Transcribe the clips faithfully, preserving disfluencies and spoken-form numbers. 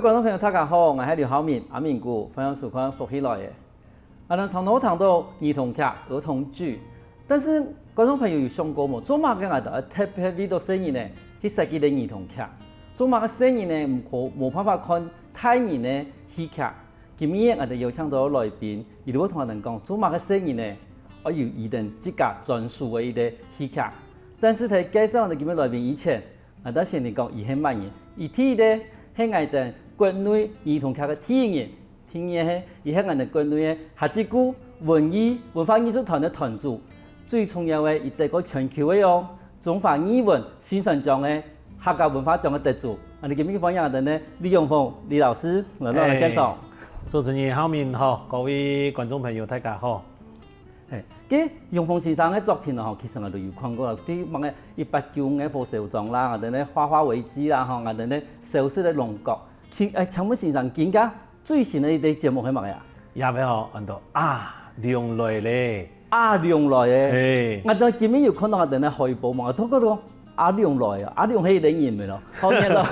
觀眾朋友，大家好，𠊎係劉浩明，阿明牯，歡迎收看《福氣來了》。𠊎兜常常聽到兒童劇、兒童劇，但是觀眾朋友有想過無？做麼个𠊎兜愛特別為著細人仔去設計个兒童劇？做麼个細人仔無可、無辦法看大人个戲劇？今晡日𠊎兜邀請到來賓，佢兜會同𠊎兜講，做麼个細人仔愛有佢兜自家專屬个一個戲劇。但是在介紹𠊎兜今晡日來賓以前， 𠊎兜先來講佢係麼人。佢第一個係𠊎兜國內兒童劇个第一人，第二個係佢係𠊎兜國內个客家劇、文藝、文化藝術團个團主，最重要个佢得過全球个哦，中華藝文新選獎个客家文化獎个得主。𠊎兜今晡日歡迎𠊎兜个李永豐李老師來到𠊎兜現場。主持人浩明好，各位觀眾朋友大家好。 係，該永豐先生个作品吼，其實𠊎兜有看過啦，對麼个一八九五个火燒庄啦，𠊎兜个花花危機啦，吼，𠊎兜个消失个龍角。請，欸，請問先生，今个最新个一個節目係麼个啊？這位吼，安到啊，龍來咧。啊，龍來咧。係。𠊎兜今晡日有看到𠊎兜个海報嘛，𠊎都覺得講，啊，龍來啊，啊，龍係一個人無咯？好，原來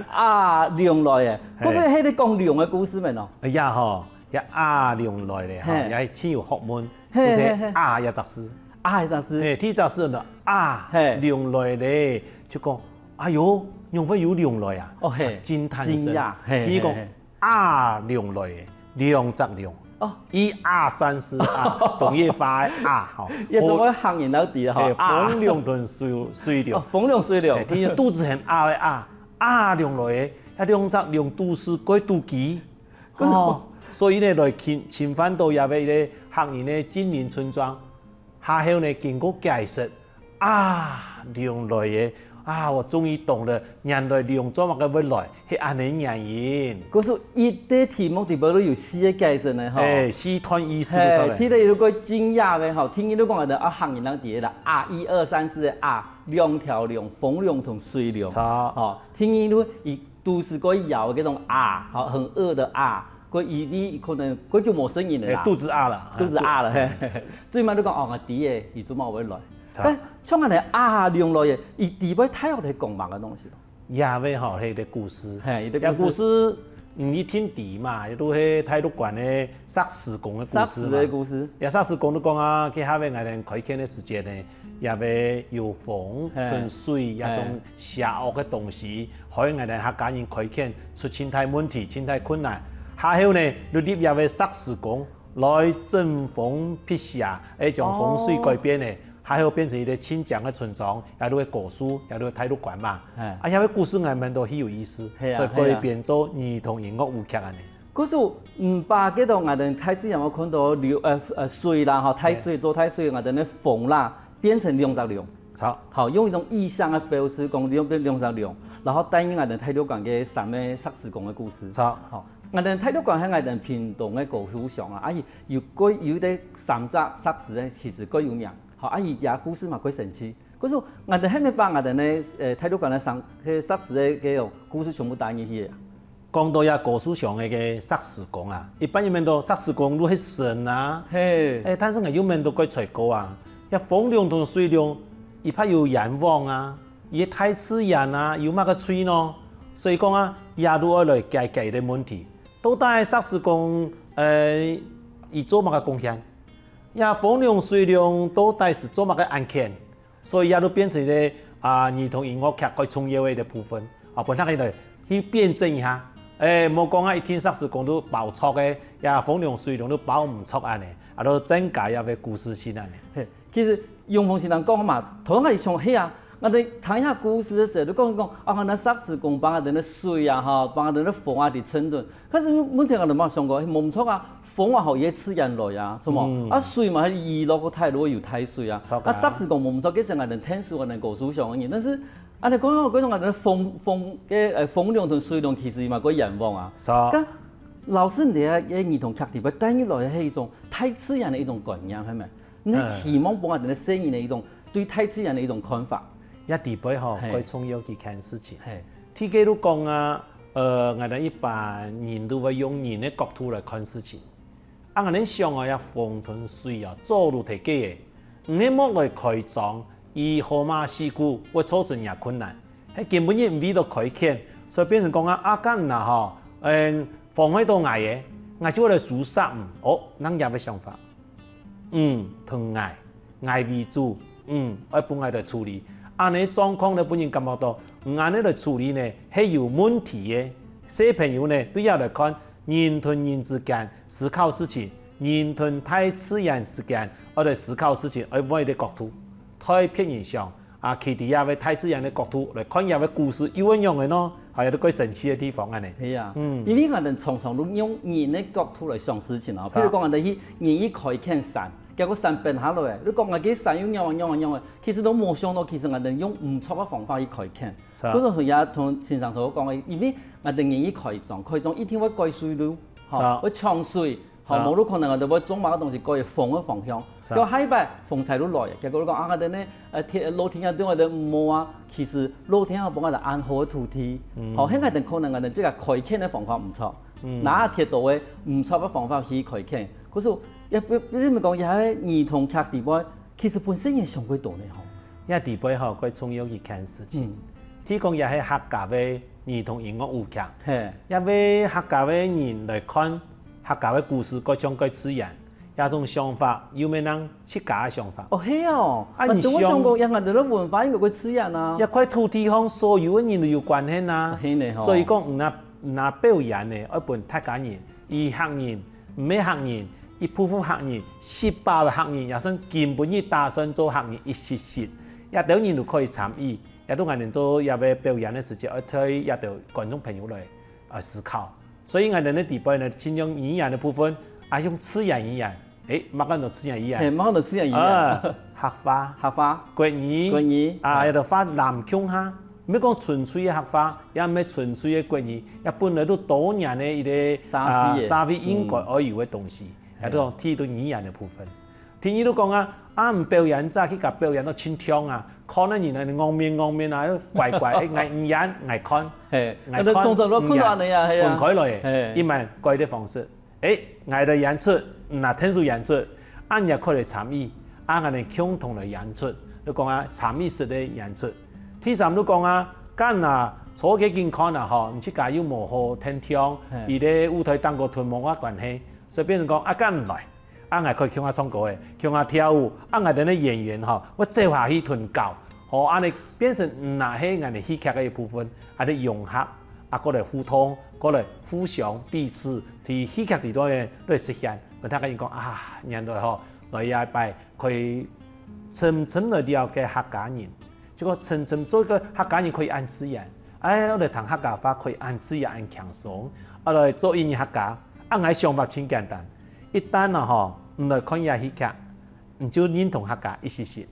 啊，龍來咧。係。故所係在講龍个故事無咯？哎呀吼，這啊，龍來咧，吼，係。也係盡有學問。 係，就係係，係。啊，這隻字。啊，這隻字。係，第一隻字呢，啊，係。龍來咧，就講，哎喲，仰會有龍來啊？哦，係。啊，驚嘆聲。驚訝，係，第二講，係，係。啊，龍來咧，兩隻龍。哦。一二三四啊，同一个花个啊，吼。也做得嚇人到底吼，係，啊。風龍同水，水龍。哦，風龍水龍。係，第二肚子很啊个啊，啊，龍來咧，該兩隻龍肚屎蓋肚飢。 哦，所以呢，來侵，侵犯到這位一個客人个精靈村莊。下後呢，經過解釋，啊，龍來咧，啊，我終於懂了，原來龍做麼个會來，係恁呢原因。故所一個題目底背都有四個解釋呢，吼。欸，四段意思出來。係，第一個就講驚訝个，吼，第二就講个啊，客人人底下啦，啊，一二三四个啊，兩條龍，風龍同水龍。著。吼，第二就 肚屎蓋枵个該種啊，吼，很餓的啊，蓋因為可能蓋久無食人了啦。欸，肚子餓了。肚子餓了，嘿。最尾就講，哦，𠊎知咧，佢做麼會來。著。但像恁呢啊，龍來咧，佢底背大約係講麼个東西？這位吼，係一個故事。嘿，一個故事。這故事，嗯，你聽知嘛，也都係大陸館个石屎公个故事嘛。石屎个故事。這石屎公就講啊，去下尾𠊎兜開墾个時節呢， 也會有風，嘿。同水，這種邪惡个東西，嘿。害𠊎兜客家人開墾出盡大問題、盡大困難。下後呢，就立這位石屎公來整風辟邪，欸，將風水改變呢，哦。下後變成一個盡靚个村莊，也就係高樹，也就係大陸館嘛。嘿。啊，這位故事𠊎愐到當有意思，嘿啊，所以改編做兒童音樂舞劇恁呢。嘿啊。 故所，嗯，把該兜𠊎兜大自然有看到流，呃，呃，水啦，吼，大水，嘿。做大水，𠊎兜个風啦，變成兩隻龍。著。好，用一種意象來表示講，兩，變兩隻龍，然後帶入𠊎兜大陸館个三個石屎公个故事。著。好，𠊎兜大陸館係𠊎兜屏東个高樹鄉啊，啊，有，有個，有个三隻石屎个，其實蓋有名。好，啊，佢這故事嘛，蓋神奇。故所，𠊎兜係毋係把𠊎兜个，呃，大陸館个三，个石屎个，个故事全部帶入去啊？ 講到這高樹鄉个，个石屎公啊，一般人愐到石屎公就係神啊。嘿。欸，但是𠊎又愐到蓋衰過啊。這風龍同水龍，佢怕有冤枉啊，佢个大自然啊，有麼个罪呢？所以講啊，這就愛來解決一個問題，到底石屎公，呃，佢做麼个貢獻？這風龍水龍到底係做麼个案件？ 所以這就變成一個，啊，兒童音樂劇蓋重要个一個部分。啊，分大家來去辯證一下。欸，莫講啊，一定石屎公就包著个，這風龍水龍就包毋著恁呢，啊，就增加這個故事性恁呢。嘿，其實永豐先生講嘛，頭先𠊎想，嘿啊，𠊎兜聽這故事个時候，就講講，啊，𠊎兜石屎公幫𠊎兜个水啊，吼，幫𠊎兜个風啊，在爭論。 但是問題𠊎兜無想過，欸，無毋著啊，風啊，吼，也自然來啊，著無？嗯。啊，水嘛，係雨落个大，如果有大水啊。著啊。啊，石屎公無毋著，其實𠊎兜天數𠊎兜高樹鄉个人，但是，恁呢講，講𠊎兜風，風，个，呃，風龍同水龍其實嘛，蓋冤枉啊。著。該老師，你个，个兒童劇底背帶入來个係一種大自然个一種觀念，係無？你希望分𠊎兜个細人个一種對大自然个一種看法。這底背吼，嘿。蓋重要一件事情。嘿。第一個就講啊， 呃，𠊎兜一般人都會用人个角度來看事情。啊，𠊎兜想啊，這風同水啊，早就在該个，你係莫來開張，佢河馬死固會造成若困難。係今晡日毋為著開墾，所以變成講啊，啊，該啊吼，嗯，妨礙到𠊎个，𠊎就會來收煞你。哦，恁樣个想法。嗯，同𠊎，𠊎為主，嗯，愛分𠊎來處理。恁樣狀況呢，分人感覺到，嗯，恁樣來處理呢，係有問題个。小朋友呢，對佢來看，人同人之間思考事情，人同大自然之間，愛來思考事情，愛換一個角度，代別人想，啊，企在這位大自然个角度來看這位故事，又會仰般呢？還有一個神奇个地方恁樣。係啊，嗯。因為𠊎兜常常都用人个角度來想事情啊。是啊。譬如講，𠊎兜去，人去開墾山，結果山崩下來，你講𠊎个山又仰啊仰啊仰啊，其實都無想到，其實𠊎兜用毋著个方法去開墾。是啊。故所也同先生所講个，因為𠊎兜人去開墾，開墾一定會改水路，吼，是啊。會搶水，吼，是啊。無就可能𠊎兜會種麼个東西，改風个方向。是啊。結果下一擺風颱就來，結果你講啊，𠊎兜呢，呃，田，老田啊，對𠊎兜毋好啊，其實老天爺幫𠊎兜恁好个土地，嗯。吼，該𠊎兜可能𠊎兜這個開墾个方法毋著，嗯。拿鐵道个毋著个方法去開墾。可是也不，不是講，也係兒童劇底背，其實本身也想過多呢，吼。這底背吼，較重要一件事情。嗯。提供也係客家个兒童音樂舞劇。係。也為客家个人來看客家个故事，較像較自然。 這種想法，又毋係自家个想法。哦，係哦。啊，𠊎都無想過，你想，𠊎兜个文化應該較自然啊。這塊土地項所有个人都有關係啊。係呢吼。所以講，你若，你若表演呢，愛分大家人，佢客人，毋係客人，佢夫婦客人，十八个客人，也算今晡日打算做客人一息息。這兜人都可以參與，這都𠊎兜做這個表演个時節，愛對這兜觀眾朋友來，呃，思考。 所以𠊎兜个底背呢，盡量語言个部分，啊，用自然語言。誒，麼个安到自然語言？係，麼个安到自然語言？啊，客話、客話、國語、國語，啊，係。這兜話濫共下，毋係講純粹个客話，也毋係純粹个國語，也本來都多年个一個，社會个。啊，社會應該愛有个東西，嗯。也都講提到語言个部分。 第二就講啊，啊，毋表演者去共表演到盡暢啊，看个人啊，戇面戇面啊，怪怪，誒，𠊎毋演，𠊎看，係，𠊎看，該就從頭到尾看到恁樣啊，係啊。分開來，係。佢嘛改个方式。誒，𠊎个演出，嗯啊，天數演出，啊，你也可以來參與，啊，𠊎兜共同來演出，就講啊，參與式个演出。第三就講啊，恁啊，坐該近看啊，吼，你自家又無好聽聽，係。佢个舞台頂高吞無个關係，所以變成講，啊，恁毋來。 啊，𠊎可以共下唱歌誒，共下跳舞，啊，𠊎兜个演員吼，會走下去同搞，吼，恁樣變成毋單係𠊎兜戲劇个一部分，還係融合，啊，過來互動，過來互相彼此，在戲劇裡肚來實現，分大家人講啊，原來吼，來這擺可以深深來了解客家人， 結果深深做一個客家人可以恁自然，哎，𠊎來談客家話可以恁自然恁輕鬆，𠊎來做一日客家，啊，𠊎想法盡簡單。一旦啊吼，你來看這戲劇，你就認同客家一息息。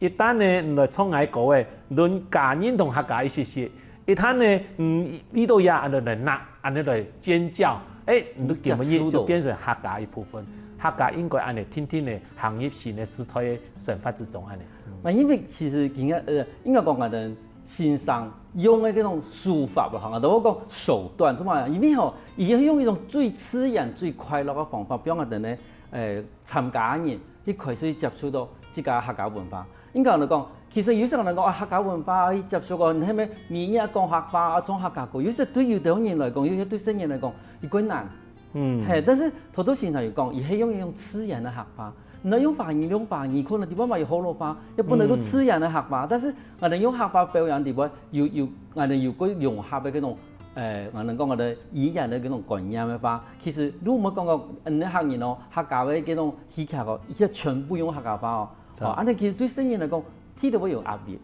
一旦呢，你來唱𠊎歌誒，你加認同客家一息息。一旦呢，嗯，遇到這恁樣來鬧，恁樣來尖叫，誒，你就根本就變成客家一部分。客家應該恁樣定定个行入新个時代个生活之中恁樣。 啊，因為其實今个，呃，應該講𠊎兜先生用个這種手法吧，哈，都會講手段，怎麼樣？因為吼，佢用一種最自然、最快樂个方法，分𠊎兜呢，誒，參加个人，去開始接觸到自家客家文化。應該來講，其實有些人講啊，客家文化啊，去接觸過，你係毋係每日講客話啊，唱客家歌？有些對有兜人來講，有些對細人來講，佢較難。 嗯。嘿，但是頭頭先生有講，佢係用一種自然个客話，你用華語，用華語，可能地方嘛有學老話，也本來都自然个客話，嗯。但是𠊎兜用客話表演地方，有，有，𠊎兜有个融合个這種，呃，𠊎兜講𠊎兜語言个這種觀念个話，其實如果講到，嗯，客人哦，客家个這種戲劇哦，佢全部用客家話哦，是啊。哦，恁樣其實對細人來講，聽著會有壓力。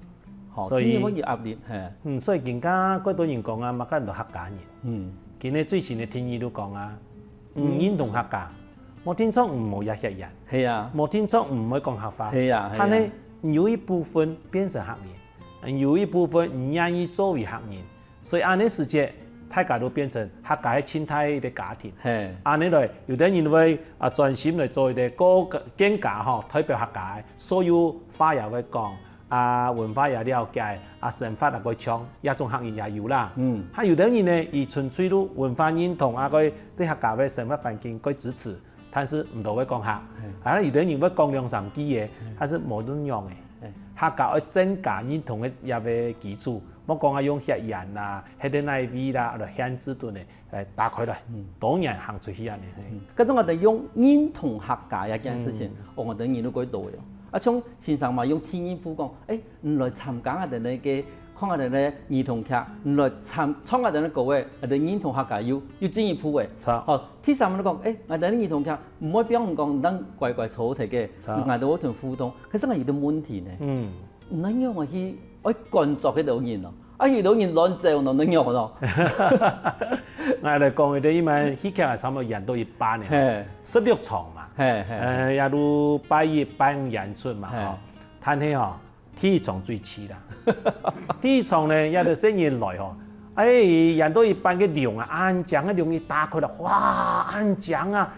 吼，所以，天天會有壓力，嘿。嗯，所以今下蓋多人講啊，麼个安到客家人。嗯。今日最新个定義都講啊，嗯。毋認同客家，無定著毋好也血緣。係啊。無定著毋會講客話。係啊，係啊。但係有一部分變成客人，有一部分毋願意做為客人，所以恁樣時節，大家都變成客家个親大个家庭。係。恁樣來，有兜人會，啊，專心來做一個個，更加吼，代表客家个，所有話也會講， 啊，文化也了解，啊，生活也會像，這種客人也有啦。嗯。還有兜人呢，佢純粹都文化認同啊，佢對客家个生活環境佢支持，但是毋多會講客。嘿。啊，有兜人會講兩三句个，嘿。但是無恁樣个。嘿。客家愛增加認同个這個基礎，莫講啊用血緣啦，係在哪位啦，來限制等呢，來打開來，多元行出去恁呢。該種𠊎兜用認同客家這件事情，𠊎兜人都過多喲。啊，像先生嘛，用第二步講，誒，你來參加𠊎兜个，看𠊎兜个兒童劇，你來參，唱𠊎兜个歌仔，𠊎兜認同客家又，又進一步誒。好，第三步講，誒，𠊎兜个兒童劇，毋會比如講，你當乖乖坐在該，𠊎兜會同互動。可是𠊎有個問題呢，嗯。 你仰般去愛關照該兜人哦？啊，有兜人亂走喏，你仰喏？𠊎來講，佢兜一般戲劇啊，差不多演到一半呢，十六場嘛，嘿嘿，呃，也都拜一拜五演出嘛，吼。但係吼，第一場最刺啦。第一場呢，也都細人來吼，哎，演到一半个龍啊，恁靚个龍一打開來，哇，恁靚啊！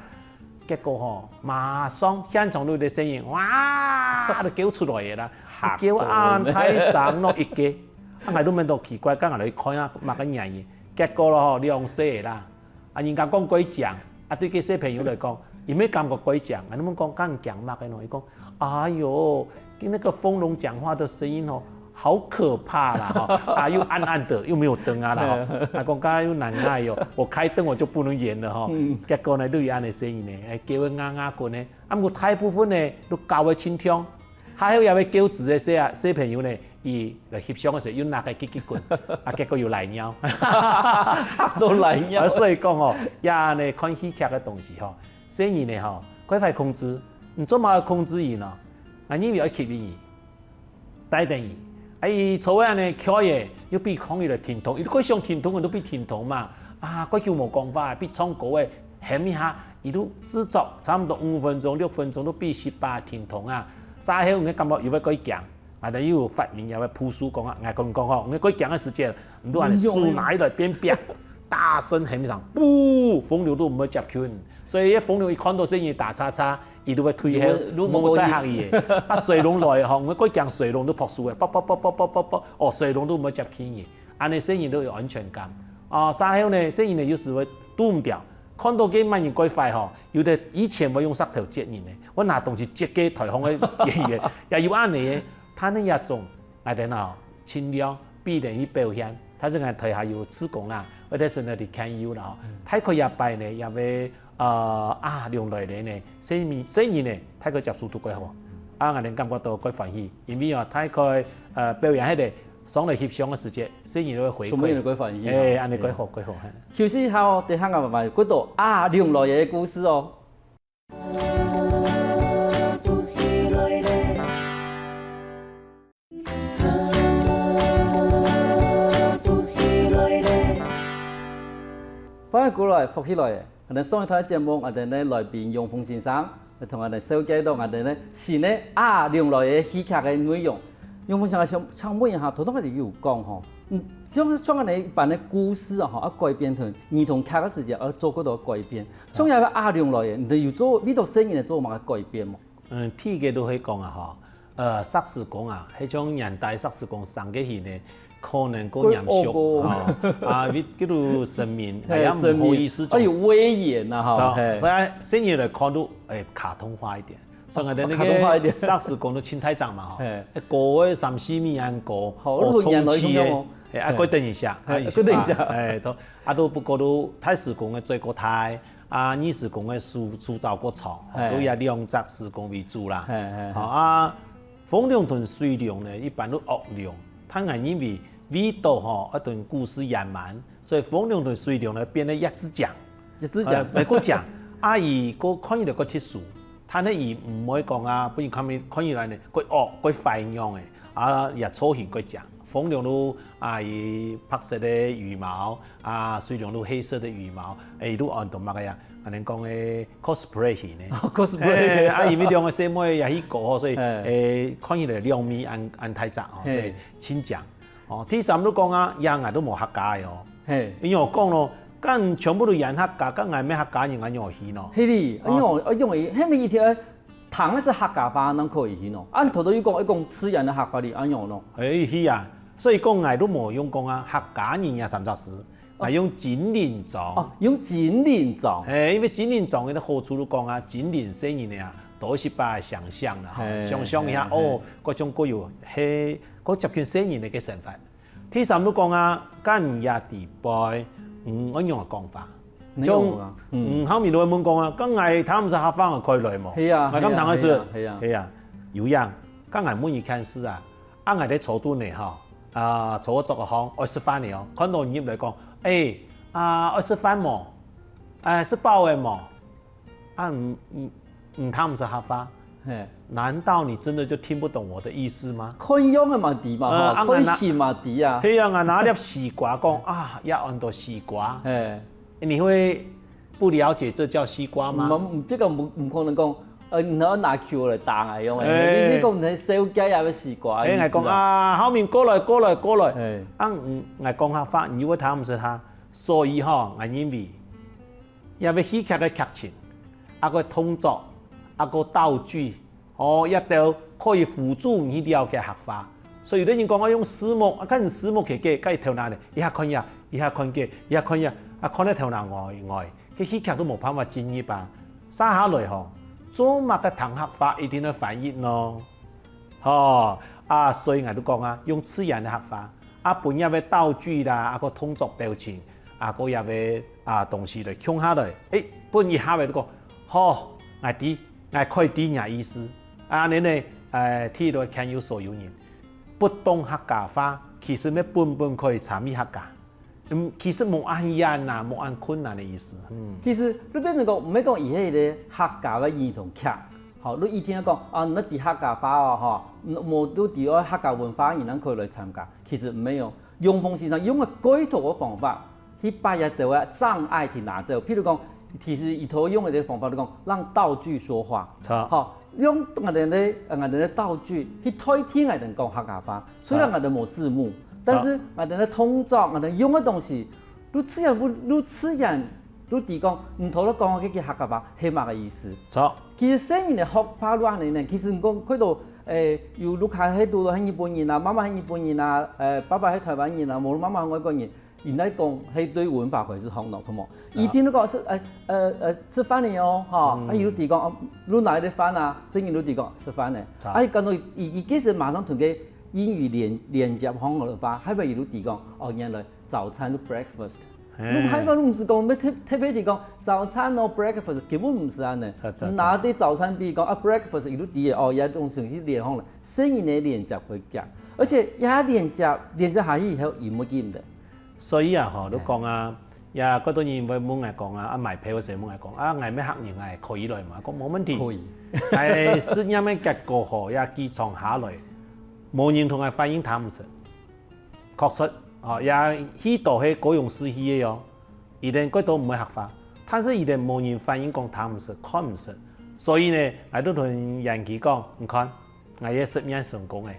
結果吼，馬上現場都有个聲音，哇，都叫出來个啦，叫恁大聲咯一个，啊，𠊎都問到奇怪，該𠊎來看下麼个原因。結果咯吼，兩歲个啦，啊，人家講過靚，啊，對个小朋友來講，佢乜感覺過靚，𠊎都問講，該你驚麼个喏？佢講，哎喲，跟那個風龍講話的聲音哦， 好可怕啦，哈，啊，又暗暗的，又沒有燈啊啦，哈，啊，講剛剛又難耐喲，我開燈我就不能演了哈。結果呢，都有恁呢聲音呢，哎，叫个啊啊滾呢，啊，毋過大部分呢，都教个盡暢，還有也會教子个小啊小朋友呢，佢來翕相个時候，又拿个嘰嘰滾，啊，結果又賴尿，嚇到賴尿。啊，所以講哦，呀呢，看戲劇个東西吼，細人呢吼，較壞控制，你做麼个控制佢呢？啊，因為愛吸引佢。 帶等佢。啊，佢坐位恁呢，翹仔，又比空佢來停動，佢都過想停動，佢都比停動嘛。啊，過久無講話，比唱歌仔，喊一下，佢都製作差不多五分鐘、六分鐘都比十八停動啊。稍後你感覺又會過驚，啊，但又有發明，也會步數講啊，𠊎講講吼，你過驚个時節，你都恁呢手拿起來邊邊，大聲喊一聲，噗，風流都毋會接近。所以，風流一看到細人打叉叉， 佢都會退後，都會，都無無再嚇佢个。啊，水龍來吼，𠊎過驚水龍都撲輸个，啵啵啵啵啵啵啵，哦，水龍都毋會接近佢，恁呢細人都有安全感。啊，稍後呢，細人呢有時會堵毋著，看到个麼人過壞吼，有个以前會用石頭擳人呢，會拿東西擳个台風个演員，也有恁呢个，他那也總 𠊎兜哦，盡量比等去表現，但是𠊎台下有志工啦，或者係呢，你看有啦，大概這擺呢，也會，呃，啊，龍來了呢，細人，細人呢，大概接受度較好，啊，𠊎兜感覺到較歡喜，因為哦，大概，呃，表演該个上來翕相个時節，細人會回饋，全部人較歡喜，哎，恁呢較好，較好，嘿。休息一下哦，等下𠊎慢慢過到啊，龍來了个故事哦。 歡迎過來，福氣來了！𠊎兜上一段節目，𠊎兜个來賓永豐先生，同𠊎兜紹介到𠊎兜个新个啊，龍來了戲劇个內容。永豐先生，想，想問一下，頭先𠊎兜有講吼，嗯，像，像𠊎兜一般个故事啊，吼，愛改編成兒童劇个時節，愛做幾多改編。 像這个啊，龍來了，你兜有做，為著細人仔做麼个改變無？嗯，第一个就係講啊，吼，呃，石屎公啊，係像年代石屎公生个時呢，可能較嚴肅，較惡哦。吼，啊，為，叫做神明，嘿，哎呀，神明，毋好意思，哎，有威嚴啊，吼，嘿。所以啊，細人來看都，哎，卡通化一點。所以𠊎兜那个卡通化一點。石屎公都盡大隻嘛，吼，嘿。哎，高个三四米恁高，吼，哦，都很遠了，衝刺个，一種哦。哎，啊，嘿。過等一下，嘿，啊，過等一下。哎，都，啊，都不過都大屎公个最高大， 啊，二屎公个樹，樹棗較長，吼，嘿。都以兩隻屎公為主啦。嘿，嘿，嘿。吼，啊，風龍同水龍呢，一般都惡龍，但𠊎認為為著吼，愛同故事圓滿，所以風龍同水龍呢，變得越仔靚。越仔靚。呃，越過靚。啊，佢个看起來較特殊，但係佢毋會講啊，分人看起，看起來呢，較惡，較壞樣个，啊，也造型較靚。風龍都，啊，佢白色个羽毛， 啊，水龍都黑色个羽毛，哎，都安到麼个呀？恁呢講个cosplay呢？哦，cosplay。哎，啊，因為兩个細妹也去過吼，所以，哎。哎，看起來兩米恁，恁大隻吼，嘿。所以盡靚。哦，第三就講啊，也𠊎都無客家个哦。嘿。因為𠊎講咯，該全部都演客家，該𠊎乜客家人，𠊎仰去喏？係哩，哦。仰，仰會，係毋係一條 聽个係客家話，正可以去喏。啊，你頭頭又講，愛講自然个客話哩，恁樣喏。哎，係啊，所以講𠊎都無用講啊，客家人這三隻字，𠊎用精靈裝。哦，用精靈裝。哎，因為精靈裝个好處就講啊，精靈細人仔啊，多一息把想像啦，吼，嘿，想像一下，嘿，嘿。哦，各種各樣，嘿，較接近細人仔个生活。第三就講啊，該你也知背，嗯，愛仰般講法？像，嗯，後面就會問講啊，該𠊎聽毋識客話，𠊎可以來無？係啊，𠊎敢聽得識？係啊，係啊，有影。該𠊎問你件事啊，啊，𠊎在坐肚呢吼，啊，坐个桌項，愛食飯呢哦，看到你入來講，欸，啊，愛食飯無？欸，食飽了無？ 啊，毋毋毋聽毋識客話，難道你真的就聽不懂我的意思嗎？看樣个嘛知嘛，吼，啊，看形嘛知啊。係啊，𠊎拿粒西瓜講啊，也安到西瓜，你會不了解這叫西瓜嗎？毋，這个毋毋可能講，呃，你拿拿球來打𠊎樣个，你你講你手機也要西瓜，哎，𠊎講啊，後面過來過來過來，啊，嗯，𠊎講客話，你又會聽毋識客，所以吼，𠊎認為。 這个戲劇个劇情，啊个動作，啊个道具，哦，這兜可以輔助你了解客話。所以有个人講愛用字幕，啊，看字幕个个，該頭那呢，一下看這，一下看該，一下看這，啊，看到頭那呆呆，該戲劇都無辦法進入啊。接下來吼，做麼个聽客話一定愛翻譯呢？吼，啊，所以𠊎都講啊，用自然个客話，啊，分這个道具啦，啊个動作表情， 啊，過這个啊東西來共下來，欸，分一下仔就講，好，𠊎知，𠊎可以知若意思。啊，恁呢，呃，第一个看有所有人，不懂客家話，其實乜本本可以參與客家。嗯，其實無恁難啊，無恁困難个意思。嗯。其實，你變成講，毋係講佢係一个客家个兒童劇，吼，你一定愛講，啊，你知客家話哦，吼，無你知愛客家文化，你正可以來參加。其實沒有， 楊烽先生用个改造个方法，去把這兜个障礙去拿走。譬如講，其實佢頭用个方法就講，讓道具說話。著。好，用𠊎兜个，呃，𠊎兜个道具去代替𠊎兜講客家話。雖然𠊎兜無字幕，但是𠊎兜个動作，𠊎兜用个東西，愈自然，愈，愈自然，愈知講，你頭先講个這个客家話係麼个意思。著。其實細人个學法愈恁呢呢，其實你講看到 欸，有屋下係堵到係日本人啊，媽媽係日本人啊，欸，爸爸係臺灣人啊，無媽媽係外國人，佢來講係對文化會係好咯，著無？一定都講係，欸，欸，欸，食飯了哦，吼，啊，佢就知講，哦，你哪裡个飯啊？細人就知講食飯了。啊，佢感到佢，佢其實馬上同个英語連，連接好个話，後尾佢就知講，哦，原來早餐就breakfast。 你還講，你毋係講，要特，特別地講早餐哦，breakfast，根本毋係恁呢。著，著，著。拿對早餐比講啊，breakfast，佢就知个哦，這東西係連好了，細人个連接會強，而且這連接，連接下去以後，佢會記得。所以啊，吼，你講啊，也幾多人會問𠊎講啊，啊，買票个時候問𠊎講，啊，𠊎乜客人，𠊎可以來嘛？講無問題。可以。但係實驗个結果吼，也幾長下來，無人同𠊎反映聽毋識。 確實，哦，也去到係高雄市去个哦，佢兜幾多毋會客話，但是佢兜無人反映講聽毋識、看毋識。所以呢，𠊎就同Yankee講，你看，𠊎个實驗成功了。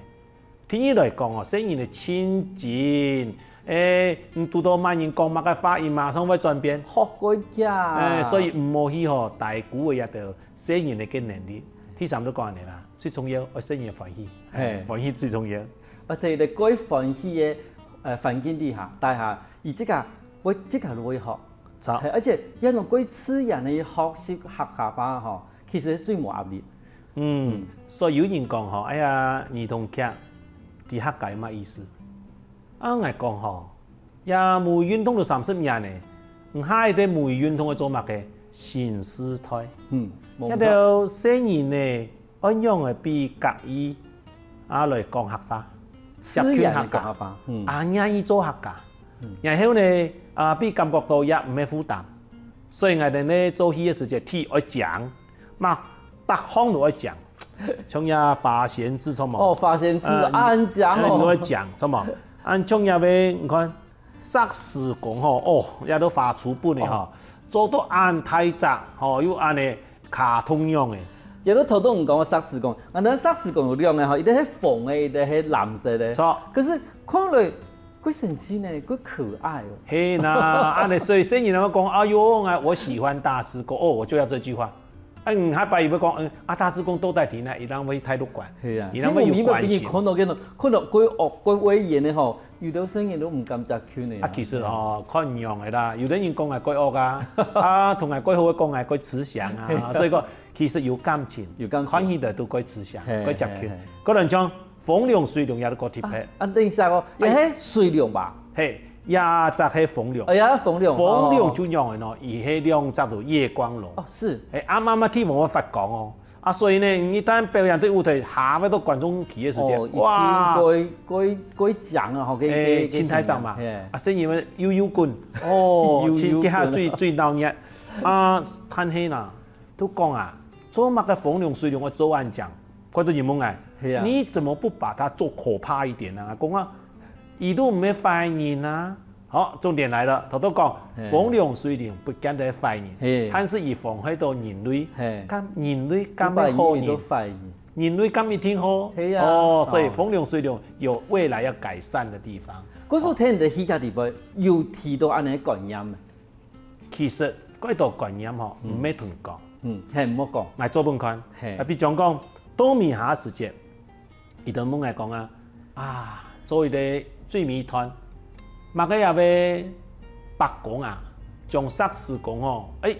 第二來講哦，細人个情境，欸，你堵到麼人講麼个話，佢馬上會轉變。學過个。欸，所以毋好去吼，低估个這兜細人个能力。第三就講恁呢啦，最重要，愛細人歡喜，嘿。歡喜最重要。 而且佢兜過歡喜个，呃，環境底下，底下，佢自家會自家落去學。著。嘿，而且這種過自然个學習客家話吼，其實最無壓力。嗯，所以有人講吼，哎呀，兒童劇，在客家有麼意思？啊，𠊎講吼，這母語運動都三十年了，你下一代母語運動愛做麼个？新時代。嗯，無錯。這兜細人呢， 愛仰仔比客語啊來講客話，接近客家，自然个講客話，嗯。啊，願意做客家。嗯。然後呢，啊，比感覺到也毋係負擔。所以𠊎兜呢做戲个時節，第一愛靚，嘛，逐項都愛靚。像這花仙子，著無？哦，花仙子，啊，恁靚哦。欸，都愛靚，著無？啊，像這位，你看， 石獅公吼，哦，這都花出本个吼，哦。做到恁大隻，吼，又恁呢卡通樣个。這都頭先你講个石獅公，𠊎兜石獅公有兩个吼，一個係紅个，一個係藍色个。著。可是看來，幾神奇呢，幾可愛哦。係啦，恁呢，所以細人仔會講，哎喲，我，我喜歡大獅公，哦，我就要這句話。 嗯，下擺佢會講，嗯，啊，大獅公到底在哪？佢人會去大陸館，係啊，佢人會有關心。因為你看到該種，看到過惡、過威嚴个吼，有兜細人都毋敢接近个啊。啊，其實吼，看樣个啦，有兜人講𠊎過惡啊，啊，同𠊎過好个講𠊎過慈祥啊，所以講其實有感情，有感情。看起來都過慈祥，係，過接近。係，係。可能像風龍、水龍也都過特別。啊，等一下哦，也係水龍吧？嘿，也隻係風龍。哎呀，風龍，風龍就仰仔呢，佢係兩隻都夜光龍。哦，是。哎，啊，慢慢地方會發光哦。啊，所以呢，你一旦表演對舞台下，會到觀眾席个時間，哦，哇，已經過過過獎啊，吼，个个个，哎，清彩掌嘛，嘿，啊，聲音會悠悠滾，哦，悠悠滾，這下最最鬧熱啊，但係啦，都講啊，做麼个風龍水龍會做恁靚？ 怪到人問𠊎，係啊。你怎麼不把它做可怕一點呢？講啊，佢都毋係壞人啊。好，重點來了，頭頭講，嘿，風龍水龍不見得係壞人，嘿，但是佢妨害到人類，嘿，該人類敢會好人？不把人做壞人。人類敢一定好？係啊。哦，所以，哦，風龍水龍有未來要改善的地方。可是聽你的戲劇裡背有提到恁樣个觀念無？ 其實，該兜觀念吼，嗯，毋係同講。嗯，係，毋好講。𠊎做分你看。係。啊，比如講，到尾下時節，佢兜問𠊎講啊，啊，做一個最尾段，麼个也會伯公啊，將石屎公吼，哎，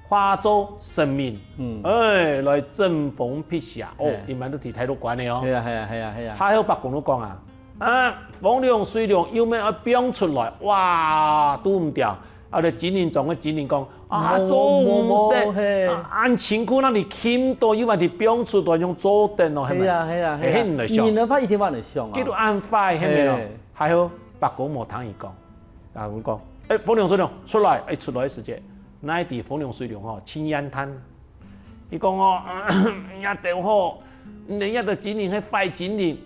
化做神明，嗯，哎，來振風辟邪，哦，係，佢兜都提大陸觀个哦。係啊，係啊，係啊，係啊。下後伯公都講啊， 啊，風龍水龍又愛放出來，哇，堵毋著。啊，該精靈莊个精靈講，啊，無，做毋得，無，無，嘿。啊，恁辛苦，該你禁到又還得放出來，仰做得哦，係無？係啊，係啊，係啊。嘿，你來想。人个話一定會來想啊。佢都恁壞，係無？嘿。還好，伯公無聽佢講。啊，佢講，哎，風龍水龍，出來，哎，出來个時節，哪知風龍水龍吼，盡怨嘆。佢講哦，這兜吼，你這兜精靈係壞精靈，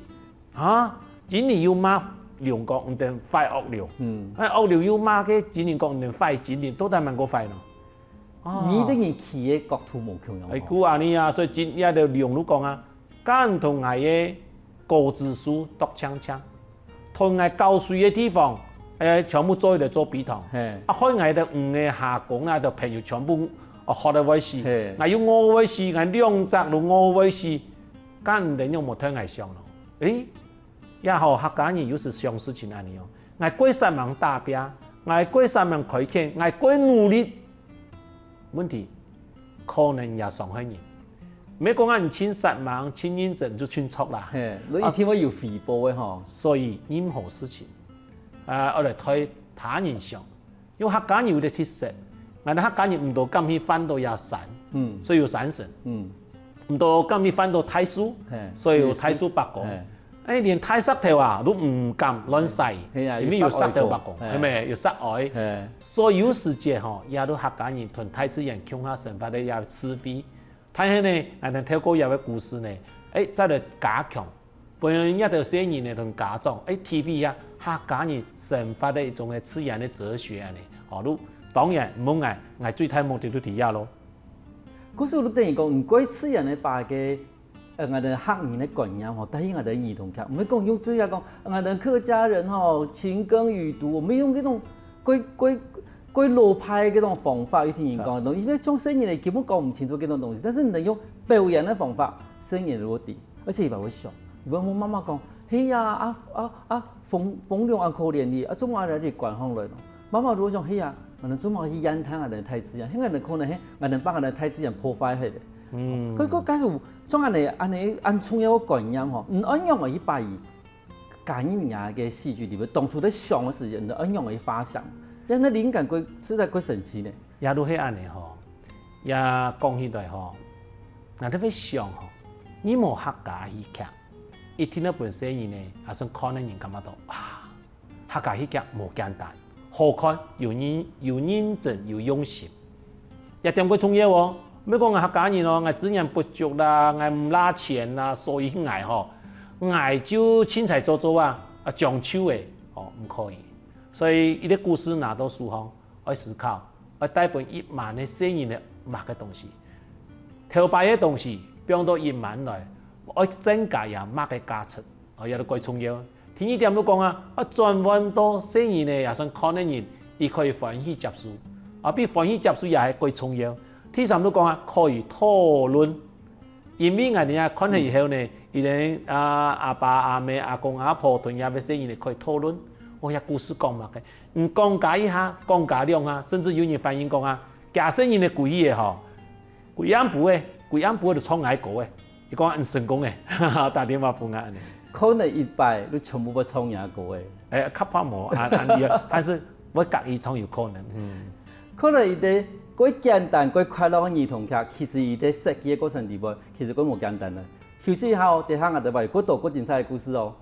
啊，精靈又罵龍講，你兜壞惡龍。嗯。啊，惡龍又罵該精靈講，你兜壞精靈，到底麼个壞呢？啊。你等人企个角度無共樣哦。哎，故恁呢啊，所以今，這兜龍都講啊，敢同𠊎个果子樹剁淨淨，同𠊎搞水个地方，哎，全部做一個做陂塘。嘿。啊，害𠊎个魚仔蝦公啊，个朋友全部，哦，渴到會死。嘿。𠊎又餓會死，𠊎兩隻都餓會死，敢你兜仰無替𠊎想咯？誒， 也好，客家人有時想事情恁呢哦，𠊎過煞猛打拚，𠊎過煞猛開墾，𠊎過努力。問題，可能也傷害人。毋係講𠊎盡煞猛、盡認真就盡著啦。嘿，你一定會有回報个吼。所以任何事情，啊，愛來替他人想， 因為客家人有個特色，𠊎兜客家人毋多敢去翻到這山，嗯。所以有山神。嗯。毋多敢去翻到大樹，嘿。所以有大樹伯公。嘿。誒，連大石頭啊，都毋敢亂徙，嘿啊，因為有石頭伯公，有石頭過。嘿。係無？有石哀。嘿。所以有時節吼，這都客家人同大自然共下生活个這智慧。 但係呢，𠊎兜透過這個故事呢，誒，再來加強，分這兜細人呢同家長，誒，體會一下客家人生活个一種个自然个哲學恁呢。哦，就當然，問𠊎，𠊎最大目的就在這咯。故事就等於講，毋過自然个把个，呃，𠊎兜客人个觀念吼，帶入𠊎兜兒童劇，毋係講用這樣講，𠊎兜客家人吼，勤耕耘讀，毋係用這種過過 過老派个這種方法，有聽人講个東西，因為像細人仔根本講毋清楚這種東西，但是你能用表演个方法，細人仔就會知，而且佢會想，佢會問媽媽講，係啊，啊啊啊，風風龍恁可憐哩，啊做麼个來關起來咯？媽媽就會想，係啊，𠊎兜做麼个去怨嘆𠊎兜大自然，係𠊎兜可能係𠊎兜把𠊎兜大自然破壞忒咧。嗯。佢佢假如像恁呢恁呢恁重要个觀念吼，毋愛仰仔去把佢 加入若个戲劇裡背，當初在想个時間，你愛仰仔發想，因為該靈感過實在過神奇呢。也就係恁呢吼，也講起來吼，𠊎特別想吼，你無客家戲劇，一定愛分細人呢，也算看个人感覺到，哇，客家戲劇無簡單，好看，有認有認真，有用心。 這點過重要哦。毋好講𠊎客家人哦，𠊎資源不足啦，𠊎毋罅錢啦，所以𠊎吼，𠊎就凊彩做做啊，啊將就誒，哦，毋可以。所以一個故事拿到手項，愛思考，愛帶分一萬个細人仔麼个東西。頭擺个東西放到一萬來，愛增加這麼个價值。 哦，這都過重要。第二點就講啊，啊轉換到細人仔也算看个人，佢可以歡喜接受。啊，比歡喜接受也係過重要。第三就講啊，可以討論。因為𠊎兜啊看了以後呢，佢兜啊阿爸阿姆、阿公阿婆同這兜細人仔可以討論，哦，這故事講麼个？你講加一下，講加兩下，甚至有人反映講啊，厥細人仔歸去仔吼， 歸暗晡仔，歸暗晡仔就唱𠊎歌仔，佢講恁成功仔，打電話分𠊎恁呢。可能一擺就全部會唱若歌誒。誒，較怕無，啊，啊，你還是會合意唱有可能。嗯。可能一個過簡單、過快樂个兒童劇，其實一個設計个過程裡背，其實過無簡單个。休息一下哦，等下𠊎兜會有過多過精彩个故事哦。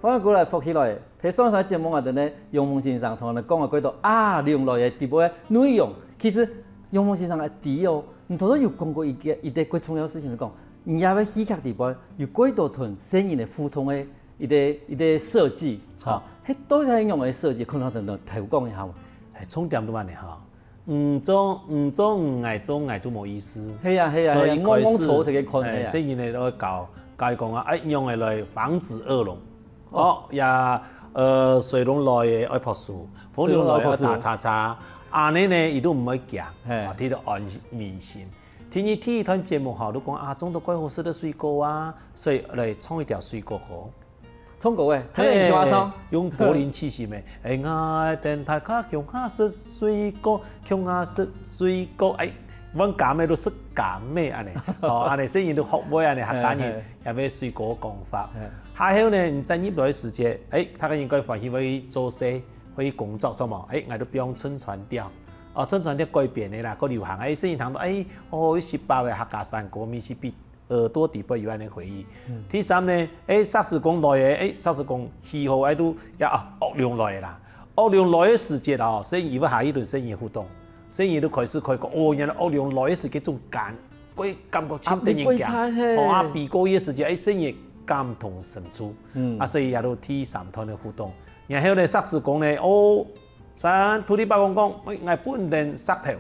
歡迎過來福氣來了。在上一段節目啊，等呢楊蒙先生同𠊎兜講啊，過多啊，龍來了底背个內容。其實楊蒙先生啊，知哦，你頭先有講過一個一個過重要个事情，就講你這个戲劇底背有過多同細人个互動个一個一個設計，好，係到底係仰般个設計？可能等等大家講一下無？係重點就恁呢哈。 毋做毋做毋，𠊎做𠊎就無意思。係啊係啊，所以一開始，係啊，戇戇坐在該看，係啊。誒，所以呢，就教教佢講啊，愛仰般來防止惡龍。哦，也呃，水龍來个愛潑水，火龍來个愛打叉叉，恁呢呢，佢都毋會驚，係。啊，佢就安眠心。第二第一段節目吼，就講啊，種到蓋好食个水果啊，所以來唱一條水果歌。 唱歌誒，大家共下唱。用柏林氣息咩？哎，𠊎等大家共下食水果，共下食水果。哎，阮柑仔都食柑仔恁呢，哦，恁呢，所以人都學會恁呢，客家人也會水果講法。還有呢，你在入來个時節，哎，大家應該歡喜會做事，會工作，著無？哎，𠊎都放撐船調，哦，撐船調改變个啦，較流行。哎，所以人聽到，哎，哦，有十八个客家山歌，毋係比 耳朵底背有恁呢回憶。第三呢，誒，石屎公來誒，誒，石屎公氣候愛都也啊，惡龍來啦。惡龍來个時節哦，細人會下一頓細人互動，細人都開始可以講，哦，原來惡龍來个時節種感，會感覺真得人驚。哦，啊，比過个時節，誒，細人感同身受。嗯，啊，所以也都第三段个互動。然後呢，石屎公呢，哦， 山土地伯公講，哎，𠊎分等石頭，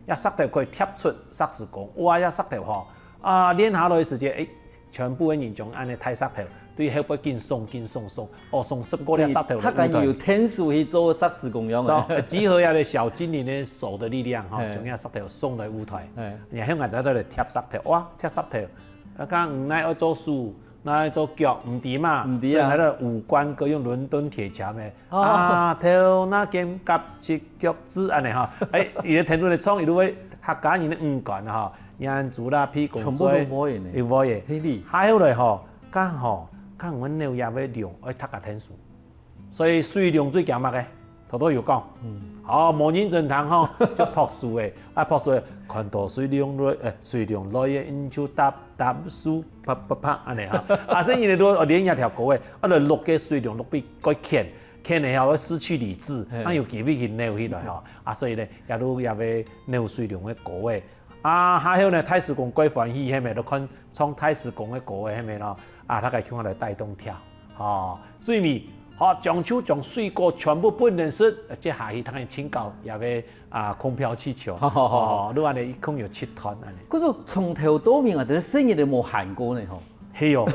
這石頭可以疊出石屎公，哇，這石頭吼，啊，連下來个時節，哎，全部个人將恁呢大石頭對後背緊送緊送送，哦，送十過粒石頭來舞台。他敢有天數去做石屎公樣誒。集合這個小精靈个手个力量吼，將這石頭送來舞台，然後𠊎再來疊石頭，哇，疊石頭，啊，講毋奈愛做手， 拿來做腳，毋知嘛，毋知啊。所以拿到五官歌用倫敦鐵橋咩？哦。啊，頭那肩胛膝腳趾恁呢哈。哎，佢个聽眾來唱，佢都會客家人个五官哈，眼珠啦、鼻公嘴，全部都會呢。佢會个。還好嘞吼，講吼，講阮紐約个龍愛讀个天書。 所以水龍最驚麼个？頭頭有講，哦，無認真聽吼，就潑水誒，啊，潑水誒，看到水龍來，誒，水龍來誒，你就踏踏水，啪啪啪，恁呢哈。啊，所以人都練這條歌誒，啊，就錄个水龍錄比較淺，淺个吼會失去理智，啊，有機會去扭起來吼。啊，所以呢，也都也會扭水龍个歌誒。 啊，還有呢，大屎公蓋歡喜，係無？都看唱大屎公个歌个，係無咯？啊，大家共下來帶動跳，吼，最尾，吼，將就將水果全部分等食，接下去大家請教也會啊，空飄氣球，吼，你恁呢一共有七段恁呢。可是從頭到尾啊，這細人仔都無閒過呢，吼。 係哦，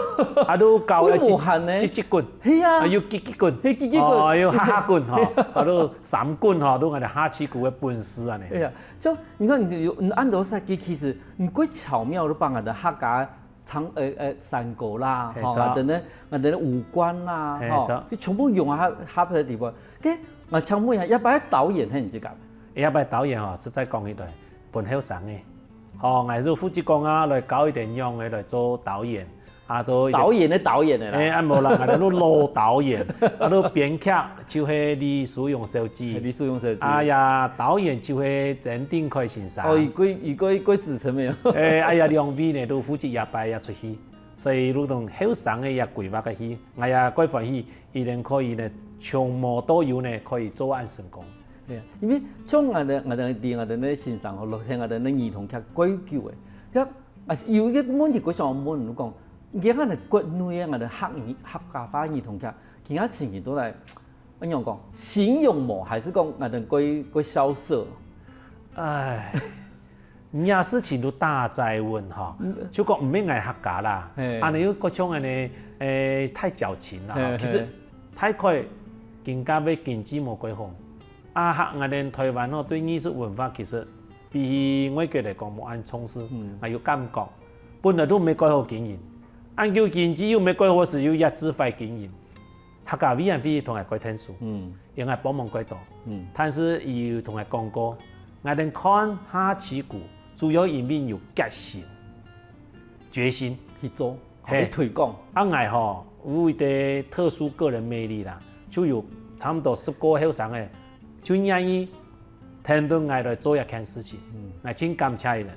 啊，都教个會無閒呢。嘰嘰滾，係啊，啊，又嘰嘰滾，係嘰嘰滾，哦，又哈哈滾吼，啊，都三滾吼，都𠊎兜下去古个本事啊呢。哎呀，就你看，你有你按照設計，其實你過巧妙都幫𠊎兜客家唱，呃呃，山歌啦，吼，等等，𠊎兜五官啦，吼，就全部用啊，合合个地方。該𠊎請問一下，要不要導演很這個？要不要導演吼，實在講一段，本後生个。 吼，𠊎就負責講啊，來教佢等仰仔來做導演，啊，做導演个導演个啦。誒，啊，無啦，𠊎兜老導演，啊，都編劇就係李淑榮小姐，李淑榮小姐。哎呀，導演就係曾定凱先生。哦，佢佢佢佢子承沒有？誒，哎呀，兩位呢都負責這擺也出去，所以就同後生个也規劃个去，𠊎也蓋歡喜，佢等可以呢，從無到有呢，可以做恁成功。 對啊，因為像𠊎兜𠊎兜知𠊎兜个先生吼，落去𠊎兜个兒童劇蓋久誒，這啊有一個問題，𠊎想問，你講，你看𠊎兜國內个𠊎兜客語客家話兒童劇，今下情形到底，仰講，興旺無？還係講𠊎兜蓋蓋蕭瑟？唉， 這事情都大哉問吼，就講毋免𠊎客家啦，恁呢又過像恁呢，誒，太矯情啦。其實大概今下个經濟無幾好，啊，客𠊎兜臺灣吼對藝術文化其實比起外國來講無恁重視，𠊎有感覺，本來都毋係蓋好經營，恁久經濟又毋係蓋好時又壓制壞經營。客家委員會同𠊎蓋𢯭手，嗯，也𠊎幫忙蓋多。嗯，但是佢有同𠊎講過，𠊎等看下旗鼓，主要因為有決心、決心去做，嘿，去推廣。啊，𠊎吼，有一個特殊個人魅力啦，就有差不多十個後生个，就願意跈等𠊎來做一件事情。嗯，𠊎盡感謝佢等。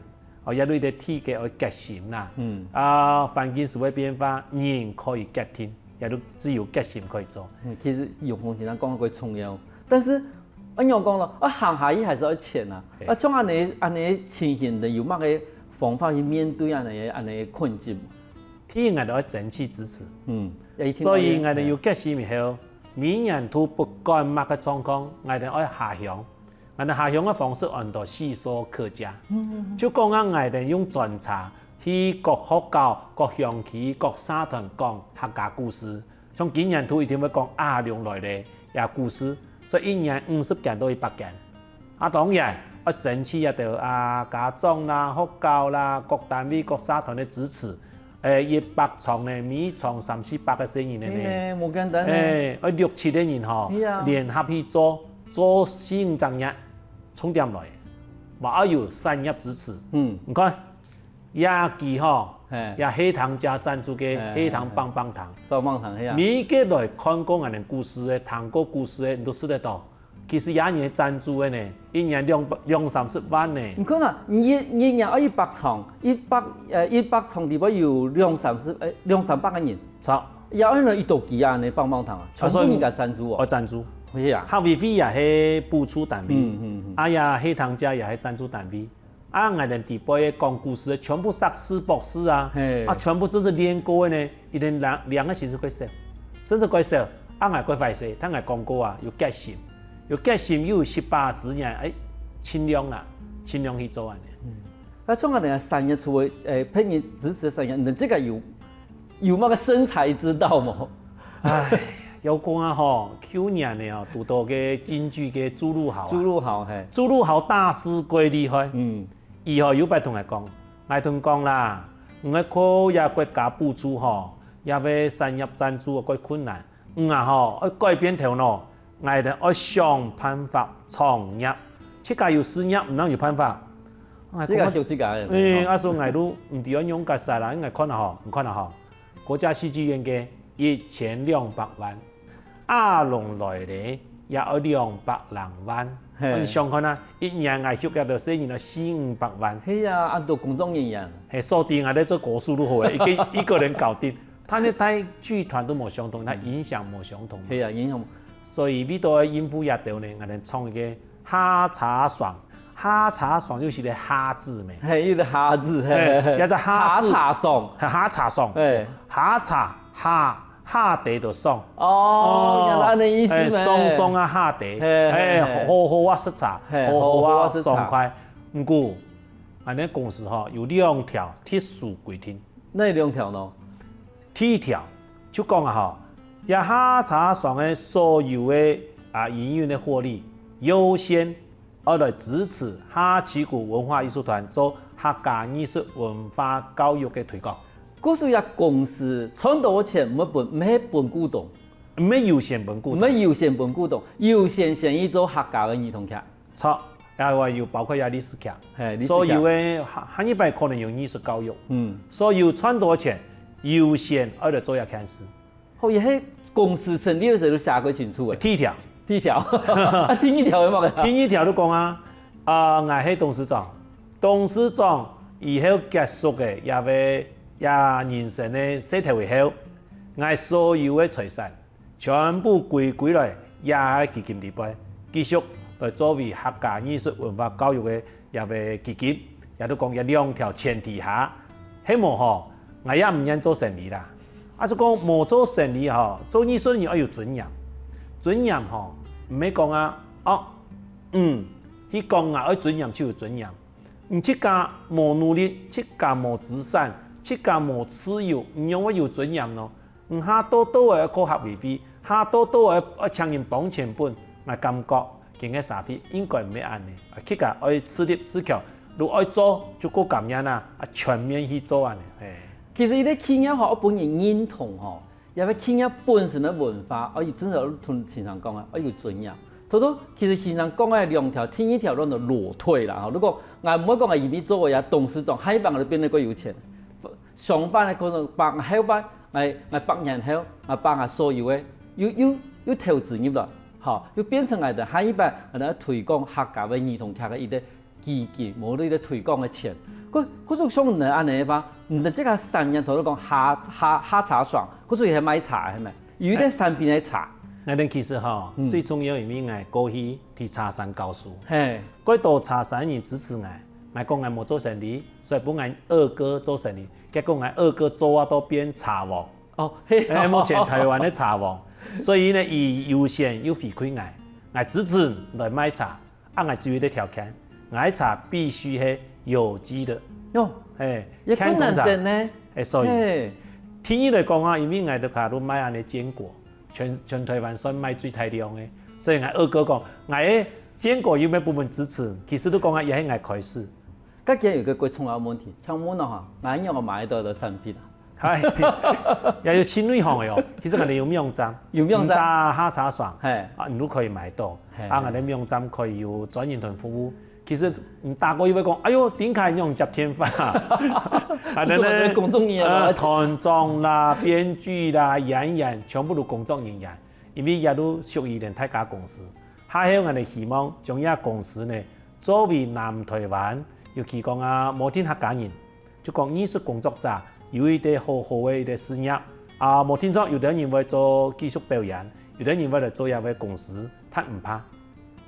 哦，也有一個第一個愛決心啦。嗯，啊，環境係會變化，人可以決定，也有只有決心可以做。嗯，其實永紅先生講个蓋重要，但是恁樣講咯，啊，行下去還係愛錢啊。啊，像恁樣恁樣情形，你有麼个方法去面對恁樣恁樣困境？第一，𠊎等愛爭取支持。嗯，所以𠊎等有決心以後，每年度不管麼个狀況，𠊎等愛下鄉。 𠊎等下鄉个方式安到四座客家，就講啊，𠊎等用專車去各學校、各鄉區、各社團講客家故事。像今年度一定會講阿龍來了這故事，所以一年五十間到一百間。啊，當然愛爭取這兜啊家長啦、學校啦、各單位、各社團个支持。 欸，一百場呢，每場三四百個細人仔呢。係呢，無簡單呢。欸，愛六七個人吼，係啊，聯合去做，做四五隻月，重點來，嘛愛有產業支持。嗯，你看，這期吼，係，這係糖家贊助个，係糖棒棒糖，棒棒糖係啊。每個來看過𠊎等故事个、聽過故事个，你都識得到。 其實也人贊助个呢，一年兩百、兩三十萬呢。你看啊，你一、你一年愛一百場，一百、呃，一百場裡背有兩三十、呃，兩三百個人。著。也愛來一道機啊，呢棒棒糖啊，全部人家贊助哦。愛贊助。係啊。客委會也係補助單位，嗯嗯嗯，啊也係糖家也係贊助單位。 啊，𠊎等底背个講故事个，全部碩士、博士啊，係，啊，全部真係練過个呢，佢等領、領个薪水蓋少，真係蓋少。啊，𠊎蓋壞勢，聽𠊎講過啊，有決心，有決心又有實把資源，欸，盡量啦，盡量去做恁樣。啊，像恁樣產業除了，欸，別人支持个產業，你這個有 有麼个生財之道無？唉，要講啊吼，舊年呢哦，堵到个經濟个注入好啊。注入好，係。注入好大師蓋厲害。嗯。佢吼有擺同𠊎講，𠊎同講啦，你愛靠這國家補助吼，這位產業贊助蓋困難。 嗯啊吼，愛改變頭腦，𠊎等愛想辦法創業。自家有事業，毋能有辦法。自家想自家个。欸，啊，所以𠊎都毋知愛仰結煞啦，𠊎看啊吼，你看啊吼，國家戲劇院个一千兩百萬，阿龍來了也愛兩百零萬。係。你想看啊，一年𠊎畜這兜細人仔四五百萬。係啊，恁多工作人員。係，所以𠊎等做歌手都好欸，一個、一個人搞定。 他那帶劇團都無相同，他影響無相同。係啊，影響。所以為著愛應付這兜呢，𠊎等創一個哈茶爽，哈茶爽又係個哈字咩？係，一個哈字，係，係，係。也叫哈字。哈茶爽。哈茶爽。係。哈茶，哈，哈茶就爽。哦，哦，原來恁樣意思咩？欸，爽爽啊，哈茶。係，係，欸，係。好好啊，食茶，係，好好啊，好好啊，食茶。爽快。毋過，𠊎等公司吼，有兩條特殊規定。哪兩條呢？ 第一條就講啊吼，這哈茶爽个所有个啊營運个獲利，優先愛來支持哈旗鼓文化藝術團做客家藝術文化教育个推廣。故所這公司賺到个錢，毋會分，毋係分股東。毋係優先分股東。毋係優先分股東，優先先去做客家个兒童劇。 著，也有包括這歷史劇。係，歷史劇。所有个下、下一擺可能有藝術教育。嗯。所有賺到个錢，優先愛來做這件事。好，也係公司成立个時候就寫過清楚个。第一條。第一條。啊，第二條有無？第二條就講啊，啊，𠊎係董事長，董事長以後結束个這位、這人生个歲頭以後，𠊎所有个財產 全部歸歸來這个基金裡背，繼續來作為客家藝術文化教育个這个基金，也就講這兩條前提下，係無吼，𠊎也毋願做生理啦。啊，係講無做生理吼，做藝術人愛有尊嚴。尊嚴吼，毋係講啊，哦，嗯，去講啊，愛尊嚴就有尊嚴。你自家無努力，自家無資產，自家無自由，你仰會有尊嚴呢？ 毋下到到愛靠客委會，下到到愛愛請人幫錢分，𠊎感覺今个社會應該毋係恁呢。啊，自家愛自立自強，如愛做就過甘願啊，啊，全面去做恁呢。係。其實一個企業吼，愛分人認同吼，這个企業本身个文化，愛有真實同先生講个，愛有尊嚴。頭頭其實先生講个兩條，第二條叫做裸退啦，吼。如果𠊎毋會講𠊎因為做个董事長，下一擺𠊎就變得較有錢。相反个可能，百後擺，𠊎𠊎百年後，𠊎把𠊎所有个又又又投資入來，吼，又變成𠊎个下一擺，𠊎个推廣客家个兒童劇个一个基金，無論个推廣个錢。故故所想毋能恁呢吧，毋能這个產業頭頭講哈哈哈茶爽，故所也賣茶，係無？有一个產品係茶。𠊎等其實吼，嗯。最重要因為𠊎過去在茶山教書，嘿，蓋多茶山人支持𠊎。𠊎講𠊎無做生理，所以分𠊎二哥做生理。結果𠊎二哥做啊到變茶王。哦，嘿。哎，目前台灣个茶王。所以呢，佢優先又回饋𠊎，𠊎支持來賣茶。 啊，𠊎注意个條件，𠊎个茶必須係有機个。哦，嘿，也不難得呢。嘿，所以，嘿。第二來講啊，因為𠊎兜家都賣恁呢堅果，全全台灣算賣最大量个，所以𠊎二哥講，𠊎个堅果有無分你支持？其實都講啊，也係𠊎開始。該今有一个較重要个問題，請問哦哈，哪樣買得到个產品啊？ 嗨，也有盡內行个哦。其實𠊎兜有網站，有網站。毋打哈茶爽，嘿。啊，你都可以買到。嘿，啊，嘿。𠊎兜網站可以有專人同服務。其實你打過去會講，哎喲，點解你用接電話？啊，你係公眾人員啊？呃，團長啦、編劇啦、演員，全部都工作人員，因為也都屬於連大家公司。下後𠊎兜希望將這公司呢，作為南台灣，尤其講啊，無定客家人， 就講藝術工作者有一个好好个一个事業。啊，無定著，有兜人會做繼續表演，有兜人會來做這个公司，但毋怕。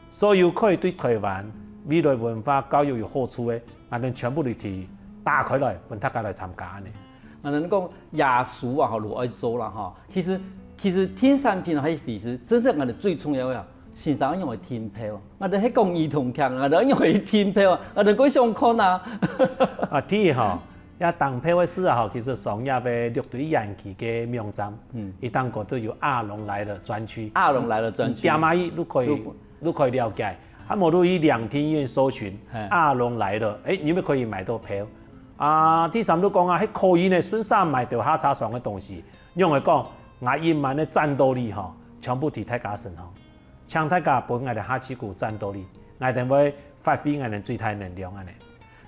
所有可以對台灣未來文化教育有好處个，𠊎兜全部都提打開來，分大家來參加恁呢。𠊎兜講耶穌啊，吼，都愛做啦，吼。其實其實定產品係其實真正𠊎兜最重要个啊。 先生愛仰般去訂票？𠊎兜係講兒童劇，𠊎兜愛仰般去訂票啊？𠊎兜蓋想看啊！啊，第一吼，這訂票个事啊吼，其實上這个六堆園區个網站，嗯。佢當中都有阿龍來了專區。阿龍來了專區。點下去都可以，都都可以了解。啊，無就去兩廳院搜尋，嘿。阿龍來了，誒，你就可以買到票。啊，第三就講啊，係可以呢，順續買到下車上个東西。因為講，𠊎一萬个戰鬥力吼，全部在大家身上。 請大家分𠊎兜下去鼓戰鬥力，𠊎兜會發揮𠊎兜最大能量恁呢。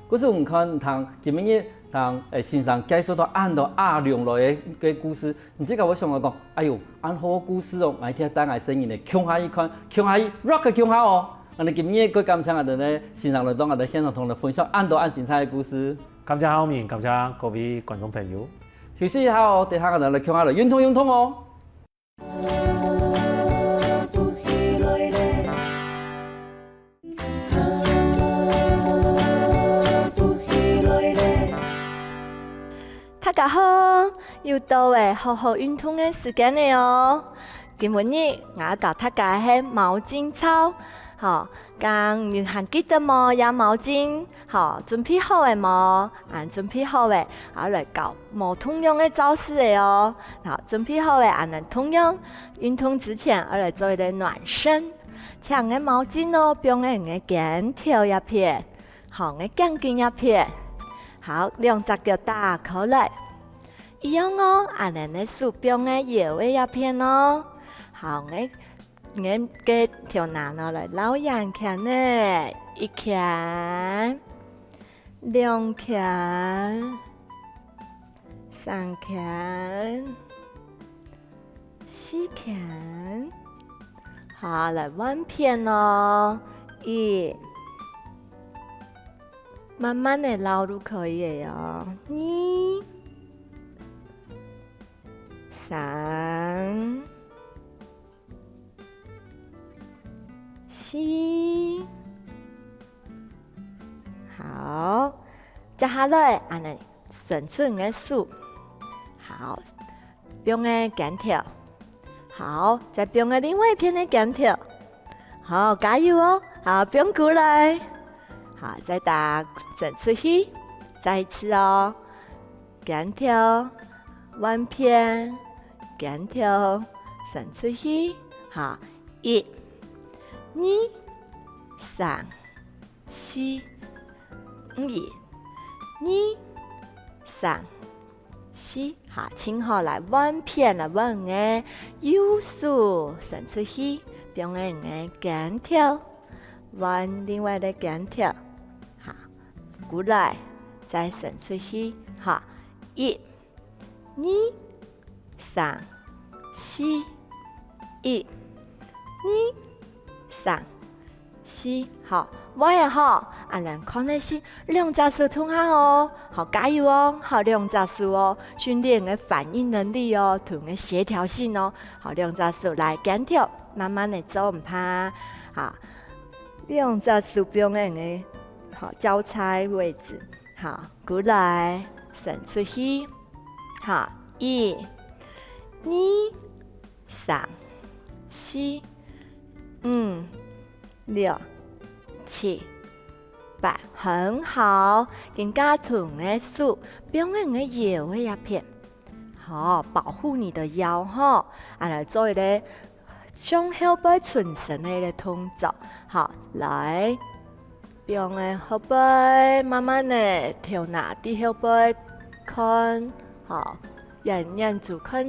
故所你看，聽今晡日聽，誒，先生介紹到恁多阿龍來个个故事，你自家會想到講，哎喲，恁好个故事哦，𠊎一定愛帶𠊎細人仔共下去看，共下去rock共下哦。恁呢今晡日蓋感謝𠊎兜呢先生來到𠊎兜現場同𠊎兜分享恁多恁精彩个故事。感謝浩明，感謝各位觀眾朋友。休息一下哦，等下𠊎兜來共下來運動運動哦。 大家好，又到了好好運動个時間了哦。今晡日𠊎愛教大家个係毛巾操，吼，講你還記得無？這毛巾 好，準備好了無？恁準備好了，啊，來教無同樣个招式了哦。好，準備好了，恁呢同樣，運動之前愛來做一個暖身。請个毛巾哦，放在你个肩頭這片，好，你个頸根這片。好，兩隻腳打開來。一樣哦，恁呢个手放在腰个這片哦。好，你 你个頭那拿來摎圓圈呢，一圈、兩圈、三圈、四圈。好，來換片哦。一，慢慢个摎就可以了哦。二、三、 四。好，接下來恁呢伸出你个手，好，放个肩頭，好，再放个另外一片个肩頭，好，加油哦，好，放過來，好，再打伸出去，再一次哦。 肩頭，換片，肩頭，伸出去，好，一、二、三、四，一、二、三、四，好，盡好，來換片，來換你个右手，伸出去，放个你个肩頭，換另外个肩頭，好，過來，再伸出去，好，一、二、三、四，一、二、三、四，好，會啊吼，恁樣看个係兩隻手動下哦，好，加油哦，好，兩隻手哦，訓練你个反應能力哦，同你个協調性哦，好，兩隻手來肩頭，慢慢个做，毋怕，好，兩隻手放个你个，好，交叉位置，好，過來，伸出去，好，一、二、三、四、五、六、七、八，很好。今下同你个手放个你个腰个一片，好，保護你的腰吼。啊，來做一個向後背伸伸个一個動作。好，來，放个後背，慢慢个頭那在後背看，好，眼眼珠看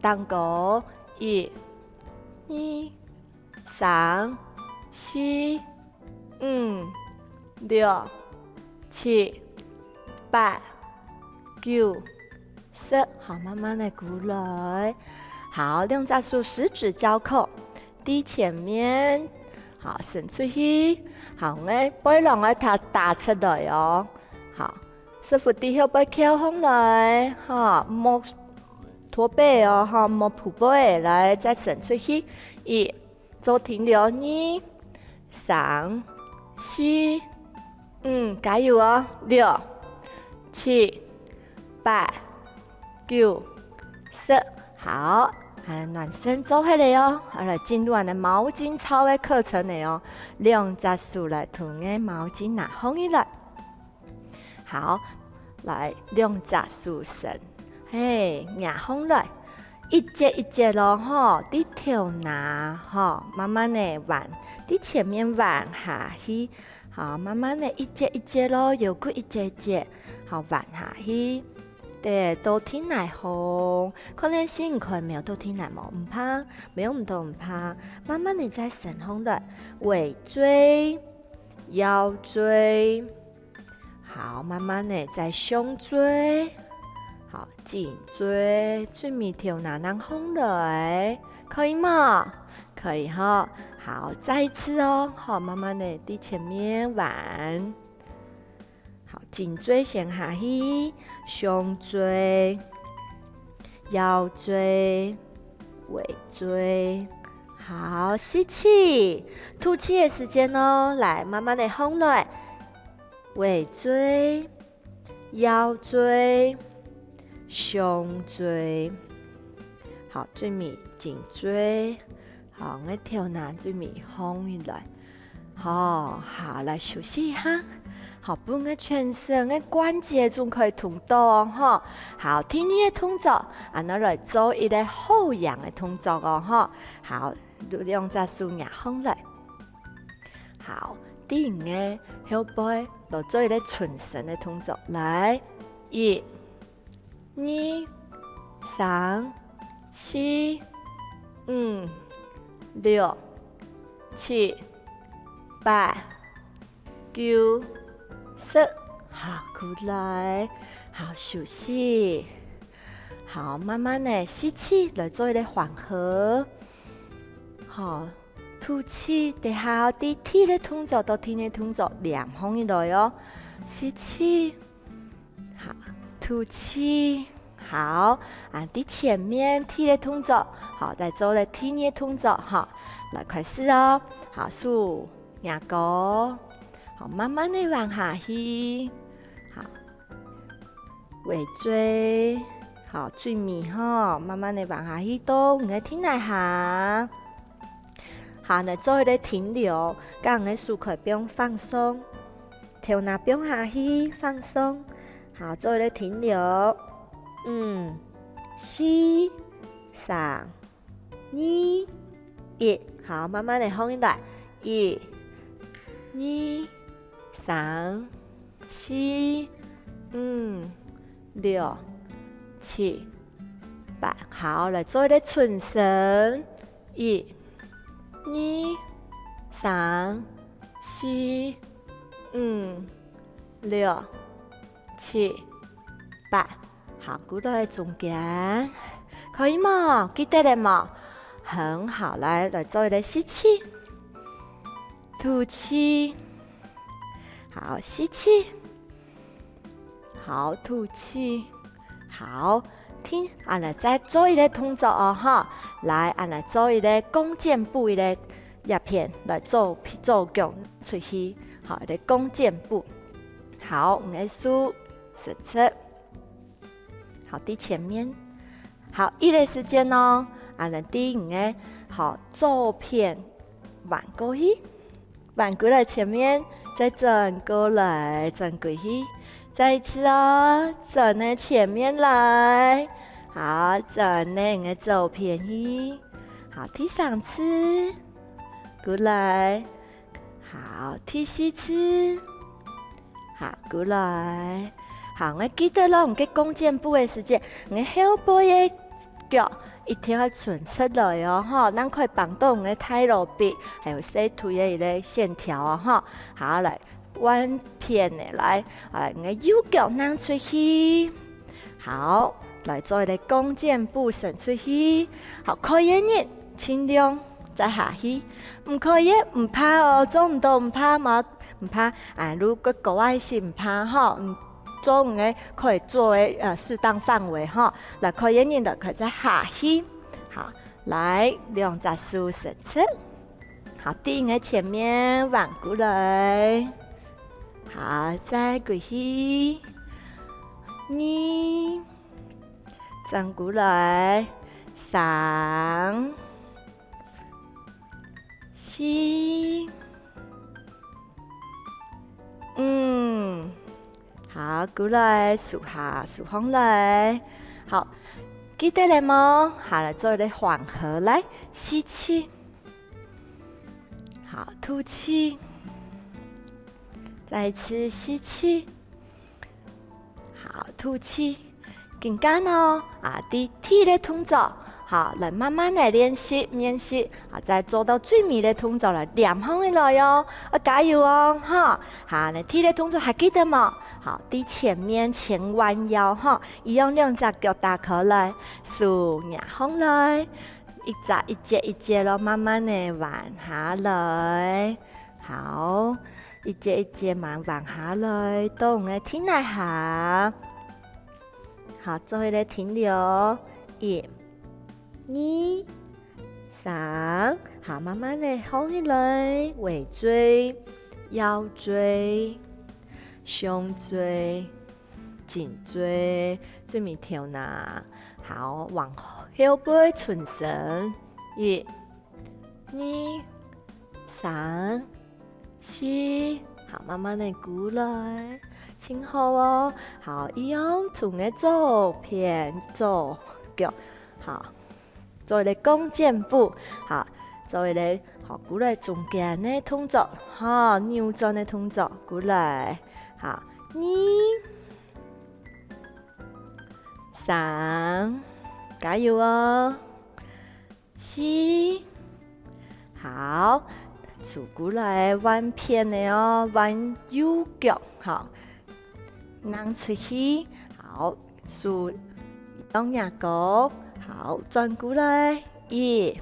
頂高，一、二、三、四、五、六、七、八、九、十，好，慢慢个過來。好，兩隻手十指交扣，在前面，好，伸出去，好，个背囊个打，打出來哦。好，屎朏在後背翹䟘來，好，莫駝背哦，好，莫仆背，來，再伸出去，一，做停留，二、三、四、五，加油哦，六、七、八、九、十，好，啊，暖身做好了哦，好，來進入俺个毛巾操个課程了哦，兩隻手來同个毛巾拿䟘起來。 好，來，兩隻手伸，嘿，擎䟘來，一節一節咯，吼，在頭那，吼，慢慢个彎，在前面彎下去，好，慢慢个一節一節咯，腰骨一節一節，好，彎下去。對，到底哪䟘，可能係你看無到底哪無，毋怕，無毋到毋怕，慢慢个再伸䟘來，尾椎、腰椎， 好，慢慢个再胸椎，好，頸椎，最尾頭那囊䟘來，可以嗎？可以吼。好，再一次哦，好，慢慢个在前面彎。好，頸椎先下去，胸椎、腰椎、尾椎。好，吸氣，吐氣个時間哦，來，慢慢个䟘來。 尾椎、腰椎、胸椎，好，最尾頸椎，好，𠊎頭那最尾䟘起來。好，好，來休息一下。好，分𠊎全身个關節總可以動到哦，吼。好，第二个動作，恁樣來做一個後仰个動作哦，吼。好，兩隻手擎䟘來。 好，第五个後背，來做一個伸伸个動作。來，一、二、三、四、五、六、七、八、九、十。好，過來，好，休息。好，慢慢个吸氣，來做一個緩和。好， 吐氣，這下哦，在第一個動作到第二個動作連䟘起來哦。吸氣，好，吐氣，好，啊，在前面第一個動作，好，再做个第二個動作，好，來開始哦。好，手擎高，好，慢慢个彎下去，好， 尾椎，好，最尾吼，慢慢个彎下去到你个胼下。好，來做一個停留，將你个手可以放鬆，頭那放下去放鬆。好，做一個停留。五、四、三、 二、一，好，慢慢个䟘起來。一、二、三、四、五、六、七、八。好，來做一個伸伸。一、二、三、四、五、六、七、八。好，過來中間，可以無？記得了無？很好，來，來做一個吸氣、吐氣。好，吸氣。好，吐氣。好，停，恁呢再做一個動作哦，吼。來，恁呢做一個弓箭步一個這片，來做，做腳出去，好，一個弓箭步。好，你个手伸直。好，在前面。好，一個時間哦，恁呢在你个，好，左片彎過去。 彎過來前面，再轉過來，轉過去。再一次哦，轉个前面來。好，轉个你个左片去。好，第三次，過來。好，第四次。好，過來。好，𠊎記得咯，你个弓箭步个時節，你後背个 腳一定愛伸直來哦，吼，正可以幫到你个大腦皮，還有細腿个一個線條哦，吼。好，來，換片个，來，好，來，你个右腳㧯出去。好，來做一個弓箭步，伸出去。好，可以个人盡量再下去，毋可以个毋怕哦，做毋到毋怕嘛，毋怕。啊，如果高矮係毋怕吼，嗯， 做你个可以做个，呃，適當範圍吼。來，可以个人就可以再下去。好，來，兩隻手伸直。好，在你个前面彎過來。好，再過去。二，轉過來。三， 四，五。好，過來，手下，手放來。好，記得了無？好，來做一個緩和，來，吸氣。好，吐氣。再一次吸氣。 好，吐氣。今下哦，啊，第，第一個動作，好，來慢慢个練習，練習，啊，再做到最尾个動作來黏䟘起來哦，愛加油哦，哈。好，你第一個動作還記得無？好，在前面前彎腰哈，一樣兩隻腳打開來，手捏䟘來，一隻一節一節咯，慢慢个彎下來。好， 一節一節慢慢下來，到你个地泥下。好，做一個停留。一、二、三，好，慢慢个䟘起來，尾椎、腰椎、胸椎、頸椎，最尾頭那。好，往後背伸伸。一、二、三、 吸，好，慢慢个鼓來，盡好哦。好，一樣從个左片左腳，好，做一個弓箭步，好，做一個，好，鼓來中間个動作，好，扭轉个動作，鼓來，好，二、三，加油哦！ 吸，好，手鼓來換片个哦，換右腳，好，㧯出去，好，手當若高，好，轉過來，一、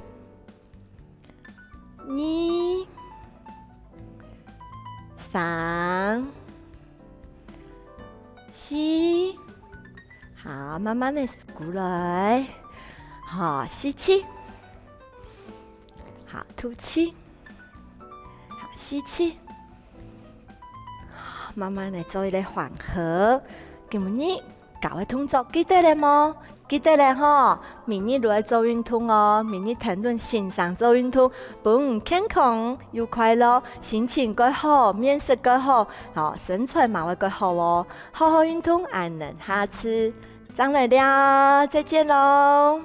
二、三、 吸，好，慢慢个吸過來，好，吸氣，好，吐氣，好，吸氣，好，慢慢个做一個緩和。今日教个動作記得了無？ 記得了吼，每日都愛做運動哦，每日跈等先生做運動，分你健康又快樂，心情過好，面色過好，吼，身材嘛會過好哦。好好運動，恁呢下次正來尞，再見囉。